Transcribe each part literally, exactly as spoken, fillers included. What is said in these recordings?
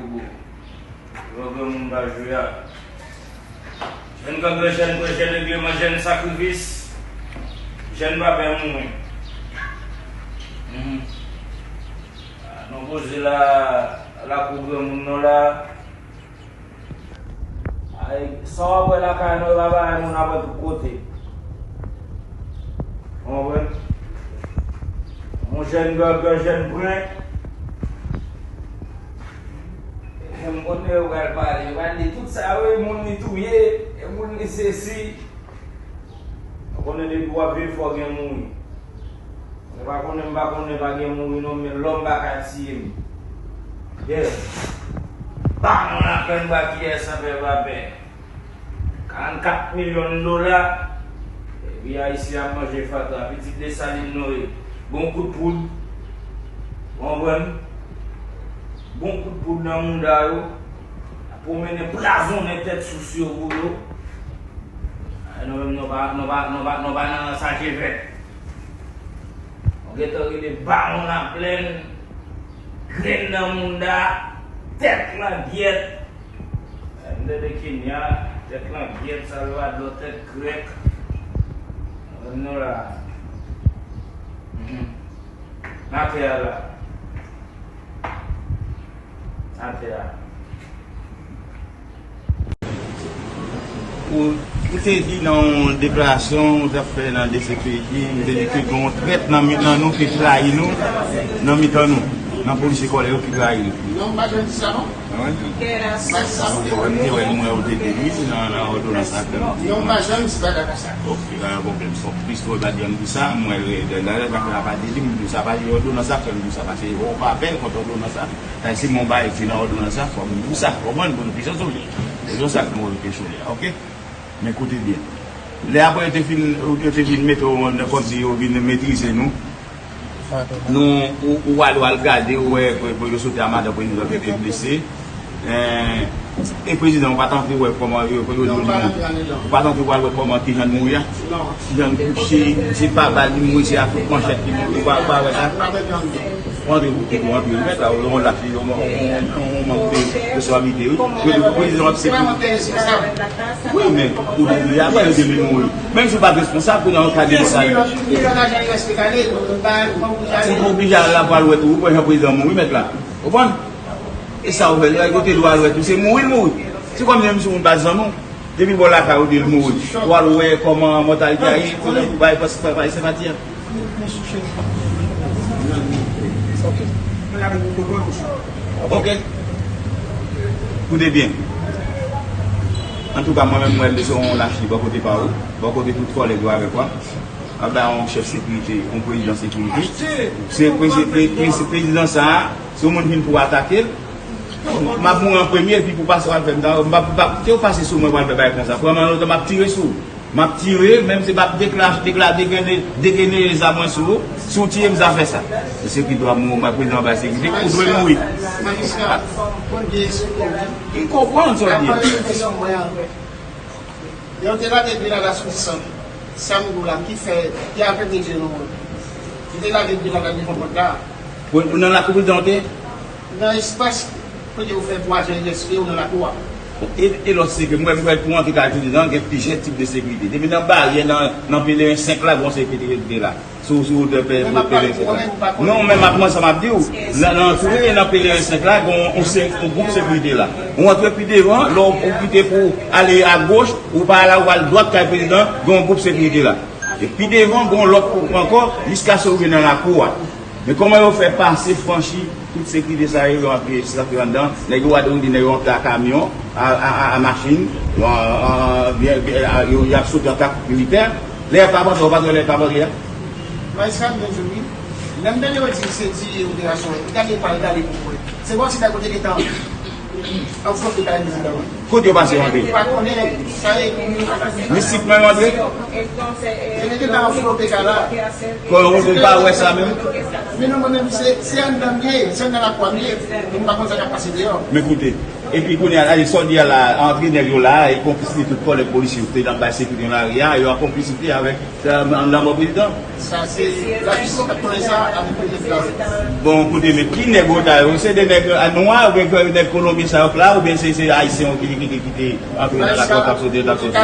Gwo granmoun pa jwe a. Jèn kanpe, jèn pran, jèn regleman, jèn sakrifis, jèn pa pè mouri. Mhm. Ah, nou poze la, lakou granmoun nou la. Ay, sa w ap wè lakay nou, e pa bagay moun ap wè tout kote. Ou konprann? Yon jèn granpe, jèn pran. E m konn lè yo pral pale, yo pral di tout sa yo, e moun li touye, e moun li sesi. Ou konnen depi w ap viv, fò gen mouri. Mwen pa konnen, m pa konnen pa gen mouri non, men lòm pa ka tiye m. Yeah. Bawon laplèn bwa kiyès san pè pa pè. Karannkat milyon dola. Epi Ayisyen ap manje fatra. Pitit Desalin nou ye. Bon kout poud. Ou konprann? Bon kout poud nan mouda yo. Pwomennen, plazonnen tèt sous yo pou yo. Ay, nou menm, nou pa, nou pa, nou pa, nou pa nan sache vèt. Nou gentan rele bawon laplèn, grenn nan mouda, tèt lan gyèt. Ay, m tande Kenya, tèt lan gyèt, Salvadò, tèt grèk. Nou menm, nou la. Mhm. N atè a la. Atè a. Ou, ou te di nan yon deklarasyon ou t ap fè nan D C P J, ou te di ke gen yon trèt nan mitan nou ki trayi nou, nan mitan nou, nan polisye kòlè yo ki trayi nou. Non, m pa janm di sa, non. Ah ouais? M pa di sa, non. Mwen, mwen, mwen, ou te di wi, nan, nan òdonans la, non, m pa janm di bagay konsa. Ok, pa gen pwoblèm. Fòk plis fò pa janm di sa, mwen, lè, lè, lè, pa di li, m di sa, pa di òdonans la, fè m di sa, paske ou pa pè kont òdonans la. Sa se yon bagay ki nan òdonans la, fò m di w sa, konprann, pou nou kesyon sou li. Se konsa ke nou kesyon li a, ok? Men koute byen. Lè apre yo te fin, yo te fin mete w nan, kòmsi yo vin metrize nou, nou, ou, ou al, ou al gade, ou wè, ke, ke yo soti a madan prezidan ki te blese. Eh, e prezidan, ou pa t anvi wè kòman yo, yo, yo, yo, ou pa t anvi w al wè kòman, kijan l mouri a? Kijan l kouche, se pa bal li mouri, se ak kout manchèt li mouri, ou pa, ou pa wè sa? Ou antre, ou antre, ou mèt la, ou yon lach, yon, yon, yon, yon mank de, de responsabilite, wi. Prezidan ap se pou. Wi, men, ou di, apre yo di li mouri. Menm si w pa t responsab, pou nan yon ka de sa. Si w oblije al la pou al wè tou, ou pran jan prezidan mouri, mèt la. Ou konprann? E sa ou fè, yo te dwe al wè tou, se mouri l mouri. Se kòm menm si moun pa zanmi w. Depi bò lakay ou di l mouri. Ou al wè kòman mòtalite a ye, konnen pou bay pas pa bay senpati a. Ok. Ok. Koute byen. Antouka, mwen menm, mwen, se yon lach li bò kote pa ou, bò kote tout kòlèg yo avèk ou a. Ap bay yon chèf sekirite, yon prezidan sekirite. Se prezi-, pre-, pre-, prezidan sa a, se yon moun vin pou atake l. M ap mouri an premye, epi pou pase w al fè m sa, m p ap, m p ap kite w pase sou mwen pou al fè bagay konsa. Premye lontan m ap tire sou ou. M ap tire, menm si m ap dekla-, dekla-, degene-, degene zam mwen sou ou. Si w tiye m, zafè sa. Se ki dwa m, mwen prezidan bay sekirite, ou dwe mouri. Majistra, konn gen eskou wi. M konprann sa w di a. Lè yo te lage Grenada sou san, sa m di w la, ki fè, ki afebli je nou an. Yo te lage Grenada devan pòt la. Ou, ou nan lakou prezidan w te? Nan espas kote yo fè bwazen, yo esplike w nan lakou a. E, e lòt se ke mwen, mwen, pou antre kay prezidan, gen plizyè tip de sekirite. Depi nan baryè, nan, nan Pelerin senk la, gon sekirite ki te la. Sou, sou wotè Pelerin senk la. Non, men m ap, mwen, sa m ap di w, nan, nan, si w rete nan Pelerin senk la, gon yon, se-, yon gwoup sekirite la. Ou antre pi devan, lè w, ou kite pou ale agoch, ou pa la, ou al dwat kay prezidan, gon yon gwoup sekirite la. E pi devan, gon lòt gwoup ankò, jiskaske w rive nan lakou a. Men kòman yo fè pase, franchi, tout sekirite sa yo, yo antre, sa yo antre anndan, nèg yo, w a di nèg yo antre a kamyon, a, a, a, a machin, yo, a, a, byen, byen, a, yo, y ap soti an kap militè, lè y ap antre, w pa t wè lè y ap antre a? Majistra, m byen di w wi. Lè m tande yo di se di operasyon, gade pa, gade pou mwen. Se kòmsi nèg yo te gentan anfwonte kay prezidan an. Kote yo pase yo antre? Mistik menm antre? Yo te gentan flote ka la. Kon ou pa wè sa menm? Men non, mwen menm, se, se anndan m ye, se anndan lakwa m ye. Mwen pa konn sa k ap pase deyò. Men koute, epi kounye a, sa w di a la, antre nèg yo la, e konplis li tout kòlèg polisye yo te nan bay sekirite nan lari a, yo an konplisite avèk, euh, lanmò prezidan. Sa se lajistis k ap konnen sa avèk peyi a. Bon, koute, men ki nèg ota yo? Se de nèg, a, nwa oubyen ke nèg kolonbyen sa yo k la, oubyen se, se ayisyen yo ki, ki, ki te antre nan lakòz, t ap soti, t ap soti?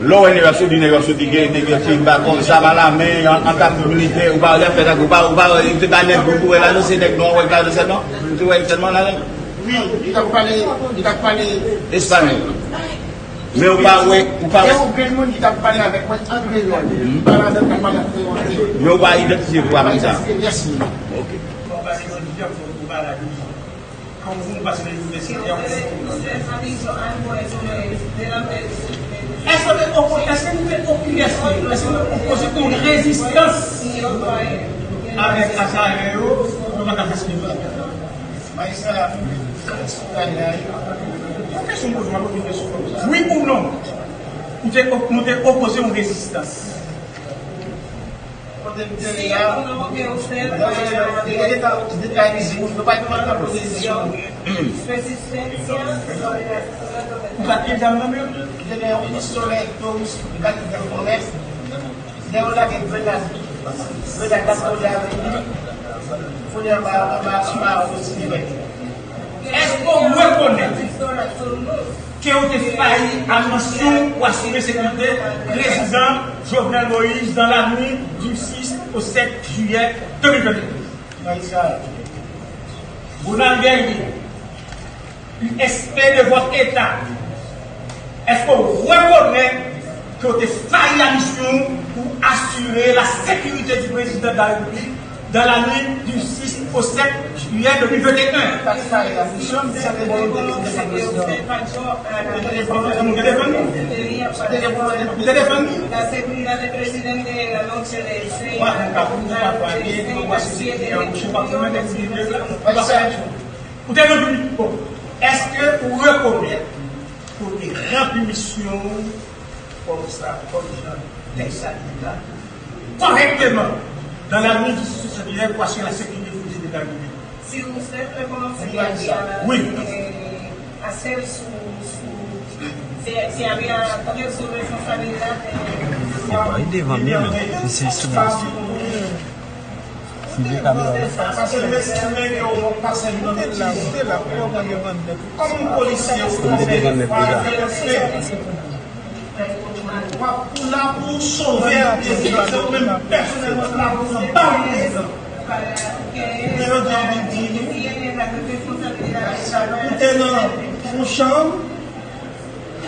Lè w wè nèg ap soti, nèg ap soti, gen nèg ki ba kòb zam alamen, an, an kap militè, ou pa wè y ap fè sa, ou pa, ou pa wè, yo te ba nèg yo pou wè lajan, se nèg nwa w wè k lajan sèlman, ou te wè sèlman lajan. Wi, li t ap pale, li t ap pale espanyòl. Men ou pa wè, ou pa wè. Gen yon grenn moun ki t ap pale avèk mwen an kreyòl. Li pale avèk mwen an kreyòl. Men ou pa idantifye vwa moun sa? Yes, wi. Ok. Èske nou te opo-, èske nou te opo-, èske nou te opoze yon rezistans avèk Azarè yo, nou pa ka fè sa? Majistra, yon kesyon m poze w, wi ou non, ou te, nou te opoze yon rezistans? Kote m te ye a, yo te, yo te, yo te, yo te, yo pa t pran pozisyon. Ou pa t gen zam nan men w? Te gen yon pistolè, tourich, gad ki fè fòmès. Lè yo lage grenad, grenad la kole avèk li, kounye a anba, anba, anba osi li mèt. Èske w rekonèt ke w te fayi a misyon pou asire sekirite prezidan Jovenel Moïse dans la nuit du six au sept juillet deux mille vingt et un? Ronald Guerrier, U S P de votre état, èske w rekonèt ke w te fayi a misyon pou asire la sécurité du président de la République dans la nuit du six au sept juillet deux mille vingt et un? Ou te defann li? Ou te defann li? Ou te ranpli? Bon, èske ou rekonèt ke w te ranpli misyon w kòm sa, kòm jan tèks la di la, kòrèkteman, dans la nuit du six au sept juillet, pour assurer la sécurité du président de la République? Si ou sèt rekonèt sekirite a, wi, euh, a sèl sou, sou, se, se avè a trè sou responsabilite. Se pa devan men, men se sou. Filme kamera la. Paske m estime ke w pa sèvi nan menm ti. Kòm yon polisye, ou konn fè respè. W ap, ou la pou w sove peyi a, se ou menm pèsonèlman ki la pou w pran bal prezidan. Kounye a jodi a w vin di nou, ou te nan yon chanm,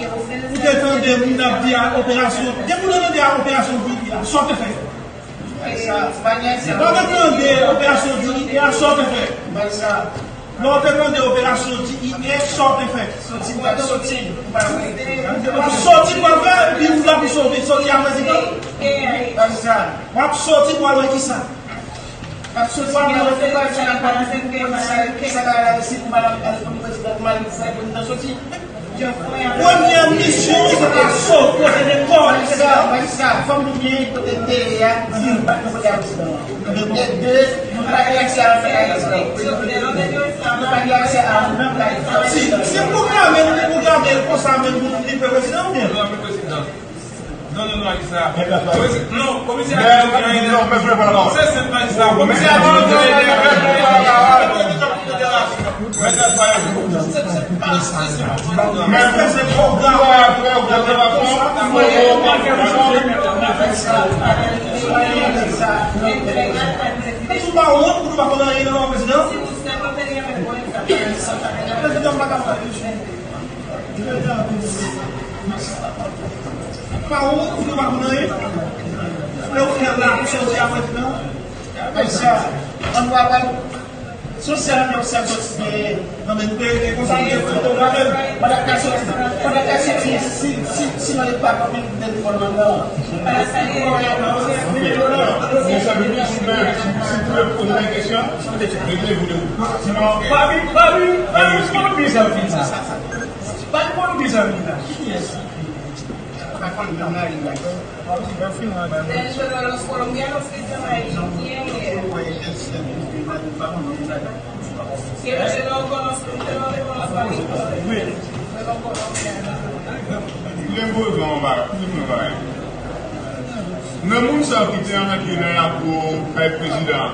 ou te tande moun ap di a operasyon, depi w te tande a operasyon Didi a, sa w te fè? Lè w te tande operasyon Didi a, sa w te fè? Lè w te tande operasyon Didi a, sa w te fè? Soti, w ap soti. W ap soti pou al fè, epi ou la pou sove, soti a prezidan? W ap soti pou al wè kisa? W ap soti pou al wè kisa? Sa ka al isit pou al, al, pou prezidan, pou al fè prezidan soti? Premyè misyon w se ta sove, pwoteje kò w. Majistra, majistra, fò m di w byen kote m te ye a, di m pa t nan kote a prezidan an. E de, nou pa gen aksè a anfèt a prezidan. Nou pa gen aksè a anfèt a prezidan. Si, si pwoklame, nou te pwoklame l konsa menm pou nou li fè prezidan oubyen? Non, non, non, Alisa. Non, komisè a di non, se senp Alisa. Komisè a di non, se senp Alisa. Men se pwogram. Ou pa wont pou nou pa konn anyen nan prezidan? Prezidan pa ka fè. Pa ou, ou pa pou nan ye. Lè ou fè la, ou soti apre nan. Konsa, ann va bay. Se yon sèl anbyans k ap soti gen nan menm peyi, e konsa nou te fè yon pwoblèm. Pandan k ap soti, pandan k ap soti, si, si, si nan lepa k ap vin de lekòl nan nan. Mezanmi, si, si, si nou poze yon kesyon, retirez-vous de vous. Sinon, pa vin, pa vin, pa vin pou nou di sa, vin sa. Pa vin pou nou di sa, vin sa. Ki kiyès? Pa konn nan mari la. Desde los colombianos que están ahí, ¿quién es? Que yo no conozco, yo no le conozco a ninguno de los colombianos. Mwen gen yon pwozisyon anba, pwozisyon anba. Nan moun sa yo ki te antre nan lakou kay prezidan,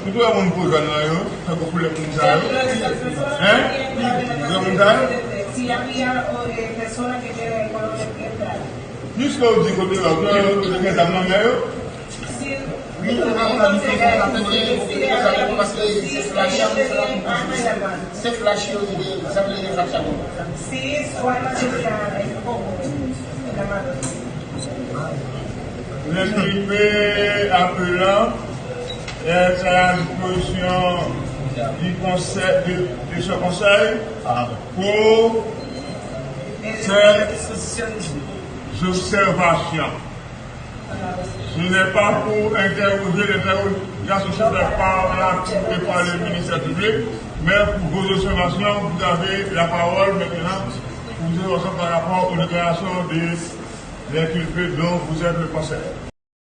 nou te wè moun po jòn nan yo, tankou koulè moun sa yo? Hein? Koulè moun sa yo? Si había, eh, personas que tienen el color de piel claro. Jiska w di kote la, ou te wè yo te gen zam nan men yo? Si, entonces, eh, si había, si, si ellos tenían arma en la mano. Se flach yo, se flach yo. Si, solamente era el coco en la mano. L'inculpé appelant est à la disposition du conseil, de, de ce conseil pour ses observations. Ce n'est pas pour interroger, l'interrogation se fait par la cour et par le ministère public, mais pour vos observations, vous avez la parole maintenant pour vos observations par rapport aux déclarations de l'inculpé dont vous êtes le conseil.